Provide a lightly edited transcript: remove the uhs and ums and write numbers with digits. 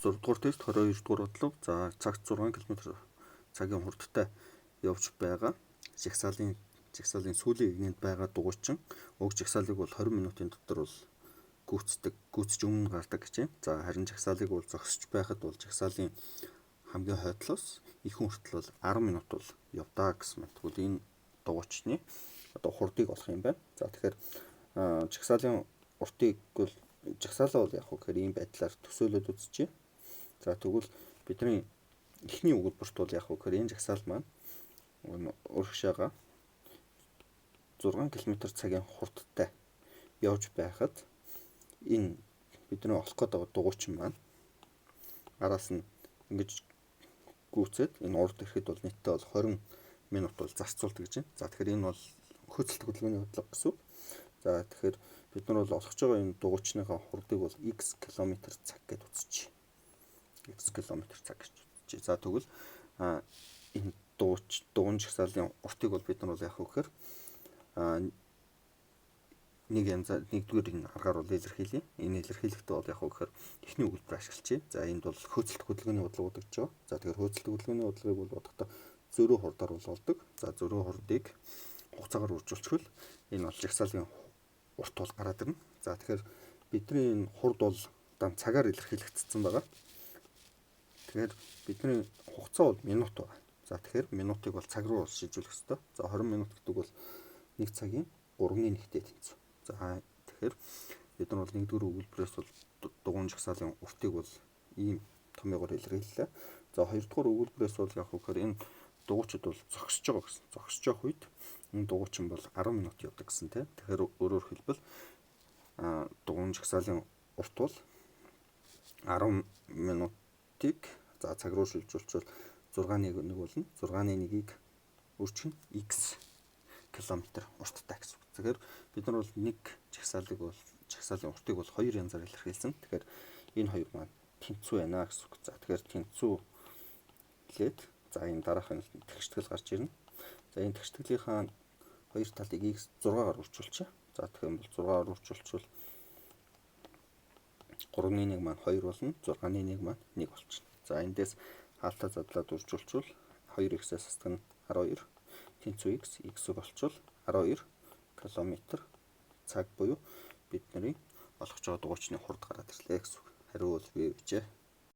6 дугаар тест 22 дугаар бодлого. За, цагт 6 км цагийн хурдтай явж байгаа. Жагсаалын сүүлийн эгнээнд байгаа дугуйчин уг жагсаалыг бол 20 минутын дотор бол гүйцдэг, гүйцэж өмнө гардаг гэж байна. За, харин жагсаалыг бол зогсож байхад бол жагсаалын хамгийн хойдлоос ихэнх хүртэл бол 10 минут бол явдаа гэсэн байна. Тэгвэл энэ дугуйчны одоо хурдыг олох юм байна. За, тэгэхээр жагсаалын уртыг бол жагсаалаа бол яг гэхээр ийм байдлаар төсөөлөд үзчихье. За, тэгвэл бидний эхний өгүүлбэрт бол яг гэхээр энэ жагсаал маань урагшаага 6 км цагийн хурдтай явж байхад энэ бидний олох гээд байгаа дугуйчин маань араас нь ингэж гүйцээд энэ урд ирэхэд бол нийтдээ бол 20 минут бол зарцуулдаг гэж байна. За, тэгэхээр энэ бол хөөцөлт хөдөлгөөний бодлого гэсэн үг. За, тэгэхээр бид нар бол олох гэж байгаа энэ дугуйчныхаа хурдыг бол x км цаг гэж үзчихье. X км цаг гэж үзчихье. За, тэгвэл энэ дугуйн жагсаалын уртыг бол бид нар бол яах вэ гэхээр нэг янзаа нэгдүгээр энэ аргаар бол илэрхийлье. Энэ илэрхийлэхдээ бол яг гэхээр эхний өгүүлбэр ашиглажээ. За, энд бол хөөцөлт хөдөлгөөний бодлого бодогдож байгаа. За, тэгэхээр хөөцөлт хөдөлгөөний бодлогыг бол бодохдоо зөрүү хурдаар бол олдог. За, зөрүү хурдыг хугацаагаар үржүүлчихвэл энэ бол жагсаалын урт бол гараад ирнэ. За, тэгэхээр бидний энэ хурд бол дан цагаар илэрхийлэгдсэн байгаа. Тэгэхээр бидний хугацаа бол минут байна. За, тэгэхээр минутыг бол цаг руу шилжүүлэх ёстой. За, 20 минут гэдэг бол 1 цагийн 3-ны 1-тэй тэнцв. За, тэгэхээр бид нар бол нэгдүгээр өгүүлбэрээс бол дугуйн жагсаалын уртыг бол ийм томьёогоор илэрхийллээ. За, хоёрдугаар өгүүлбэрээс бол яг гэхээр энэ дугуйчид бол зогсож байгаа гэсэн. Зогсож явах үед энэ дугуйчин бол 10 минут явдаг гэсэн, тийм. Тэгэхээр өөрөөр хэлбэл дугуйн жагсаалын урт бол 10 минутыг, за, цаг руу шилжүүлчихвэл 6-ны 1 болно. 6-ны 1-ийг өрчих нь x километр урттай гэсэн үг. Тэгэхээр бид нар бол нэг жагсаалыг бол жагсаалын уртыг бол хоёр янзаар илэрхийлсэн. Тэгэхээр энэ хоёр маань тэнцүү байна гэсэн үг. За, тэгэхээр тэнцүү лээд, за, энэ дараах нь тэгштгэл гарч ирнэ. За, энэ тэгшгэлийнхаа хоёр талыг x 6-аар үржүүлчихье. За, тэгэхээр бол 6-аар үржүүлчихвэл 3-ны 1 маань 2 болно. 6-ны 1 маань 1 болчихно. За, эндээс хаалтаа задлаад үржүүлчихвэл 2x-ээс хасдаг нь 12 тэнцүү x, x-г олчвол 12 км цаг буюу бидний олох гэж байгаа дугуйчны хурд гараад ирлээ гэсэн үг. Хариу бол V гэжээ.